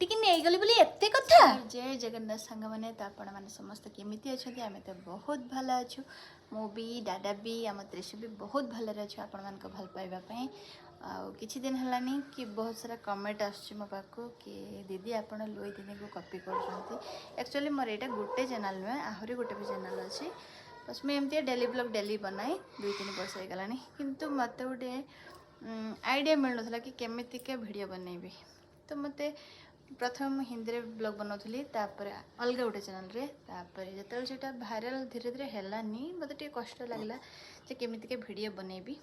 ଲୁଟିକି ନେଇଗଲି ବୋଲି ଏତେ କଥା। ଜୟ ଜଗନ୍ନାଥ ସାଙ୍ଗମାନେ। ତ ଆପଣମାନେ ସମସ୍ତେ କେମିତି ଅଛନ୍ତି? ଆମେ ତ ବହୁତ ଭଲ ଅଛୁ। ମୁଁ ବି, ଦାଦା ବି, ଆମ ତ୍ରିଶୁ ବି ବହୁତ ଭଲରେ ଅଛୁ ଆପଣମାନଙ୍କ ଭଲ ପାଇବା ପାଇଁ। ଆଉ କିଛି ଦିନ ହେଲାନି କି ବହୁତ ସାରା କମେଣ୍ଟ ଆସୁଛି ମୋ ପାଖକୁ କି ଦିଦି, ଆପଣ ଲୁଇ ଦିଦିଙ୍କୁ କପି କରୁଛନ୍ତି। ଆକ୍ଚୁଆଲି ମୋର ଏଇଟା ଗୋଟେ ଚ୍ୟାନେଲ୍ ନୁହେଁ, ଆହୁରି ଗୋଟେ ବି ଚ୍ୟାନେଲ୍ ଅଛି। ବାସ୍, ମୁଁ ଏମିତି ଡେଲି ବ୍ଲଗ୍ ଡେଲି ବନାଏ, 2-3 ବର୍ଷ ହେଇଗଲାଣି। କିନ୍ତୁ ମୋତେ ଗୋଟେ ଆଇଡ଼ିଆ ମିଳୁନଥିଲା କି କେମିତିକା ଭିଡ଼ିଓ ବନେଇବି। ତ ମୋତେ ପ୍ରଥମେ ମୁଁ ହିନ୍ଦୀରେ ବ୍ଲଗ୍ ବନାଉଥିଲି, ତାପରେ ଅଲଗା ଗୋଟେ ଚ୍ୟାନେଲ୍ରେ। ତାପରେ ଯେତେବେଳେ ସେଇଟା ଭାଇରାଲ୍ ଧୀରେ ଧୀରେ ହେଲାନି, ମୋତେ ଟିକେ କଷ୍ଟ ଲାଗିଲା ଯେ କେମିତିକା ଭିଡ଼ିଓ ବନେଇବି।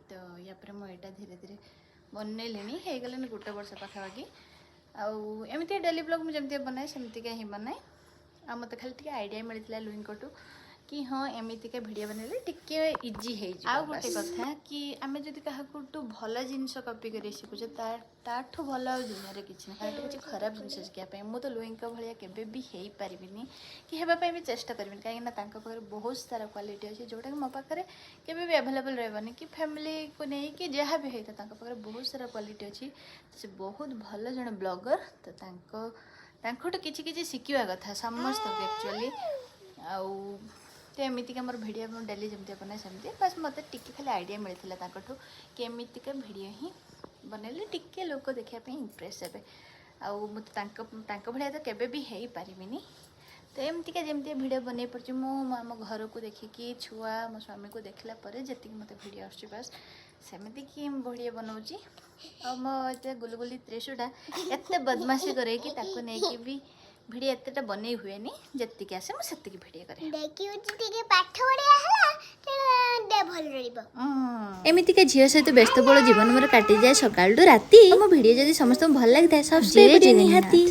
ତ ୟା ପରେ ମୁଁ ଏଇଟା ଧୀରେ ଧୀରେ ବନେଇଲିଣି, ହେଇଗଲାଣି ଗୋଟେ ବର୍ଷ ପାଖାପାଖି। ଆଉ ଏମିତି ଡେଲି ବ୍ଲଗ୍ ମୁଁ ଯେମିତି ବନାଏ, ସେମିତିକା ହିଁ ବନାଏ। ଆଉ ମୋତେ ଖାଲି ଟିକେ ଆଇଡ଼ିଆ ମିଳିଥିଲା ଲୁଇଙ୍କଠୁ କି ହଁ, ଏମିତିକା ଭିଡ଼ିଓ ବନେଇଲେ ଟିକେ ଇଜି ହେଇଯିବ। ଆଉ ଗୋଟେ କଥା କି ଆମେ ଯଦି କାହାକୁଠୁ ଭଲ ଜିନିଷ କପି କରି ଶିଖୁଛେ, ତାଠୁ ଭଲ ଆଉ ଦୁନିଆରେ କିଛି ନାହିଁ, ତାଠୁ କିଛି ଖରାପ ଜିନିଷ ଶିଖିବା ପାଇଁ। ମୁଁ ତ ଲୁଇଙ୍କ ଭଳିଆ କେବେ ବି ହେଇପାରିବିନି କି ହେବା ପାଇଁ ବି ଚେଷ୍ଟା କରିବିନି, କାହିଁକିନା ତାଙ୍କ ପାଖରେ ବହୁତ ସାରା କ୍ୱାଲିଟି ଅଛି, ଯେଉଁଟାକି ମୋ ପାଖରେ କେବେ ବି ଆଭେଲେବଲ୍ ରହିବନି। କି ଫ୍ୟାମିଲିକୁ ନେଇକି ଯାହା ବି ହେଇଥାଉ, ତାଙ୍କ ପାଖରେ ବହୁତ ସାରା କ୍ୱାଲିଟି ଅଛି। ତ ସେ ବହୁତ ଭଲ ଜଣେ ବ୍ଲଗର୍। ତ ତାଙ୍କଠୁ କିଛି କିଛି ଶିଖିବା କଥା ସମସ୍ତଙ୍କୁ ଆକ୍ଚୁଆଲି। ଆଉ ତ ଏମିତିକା ମୋର ଭିଡ଼ିଓ ମୁଁ ଡେଲି ଯେମିତି ବନାଏ ସେମିତି। ବାସ୍, ମୋତେ ଟିକେ ଖାଲି ଆଇଡ଼ିଆ ମିଳିଥିଲା ତାଙ୍କଠୁ କି ଏମିତିକା ଭିଡ଼ିଓ ହିଁ ବନେଇଲେ ଟିକେ ଲୋକ ଦେଖିବା ପାଇଁ ଇମ୍ପ୍ରେସ୍ ହେବେ। ଆଉ ମୁଁ ତ ତାଙ୍କ ଭଳିଆ ତ କେବେ ବି ହେଇପାରିବିନି। ତ ଏମିତିକା ଯେମିତି ଭିଡ଼ିଓ ବନେଇ ପାରୁଛି ମୁଁ, ଆମ ଘରକୁ ଦେଖିକି, ଛୁଆ, ମୋ ସ୍ୱାମୀକୁ ଦେଖିଲା ପରେ ଯେତିକି ମୋତେ ଭିଡ଼ିଓ ଆସୁଛି, ବାସ୍ ସେମିତିକି ମୁଁ ଭିଡ଼ିଓ ବନାଉଛି। ଆଉ ମୋ ଏତେ ଗୁଲୁଗୁଲି ତ୍ରିଶୁଟା ଏତେ ବଦମାସି କରେ କି ତାକୁ ନେଇକି ବି ଭିଡ଼ିଓ ଏତେଟା ବନେଇ ହୁଏନି। ଯେତିକି ଆସେ ମୁଁ ସେତିକି ଭିଡ଼ିଓ କରେ। ଦେଖିଉଛି, ଟିକେ ପାଠ ପଢିବା ହେଲା ଦେହ ଭଲ ରହିବ। ଏମିତିକା ଝିଅ ସହିତ ବ୍ୟସ୍ତବହୁଳ ଜୀବନ ମୋର କାଟିଯାଏ ସକାଳଠୁ ରାତି। ମୋ ଭିଡ଼ିଓ ଯଦି ସମସ୍ତଙ୍କୁ ଭଲ ଲାଗିଥାଏ, ସବସ୍କ୍ରାଇବ୍ କରିବେ ନିହାତି।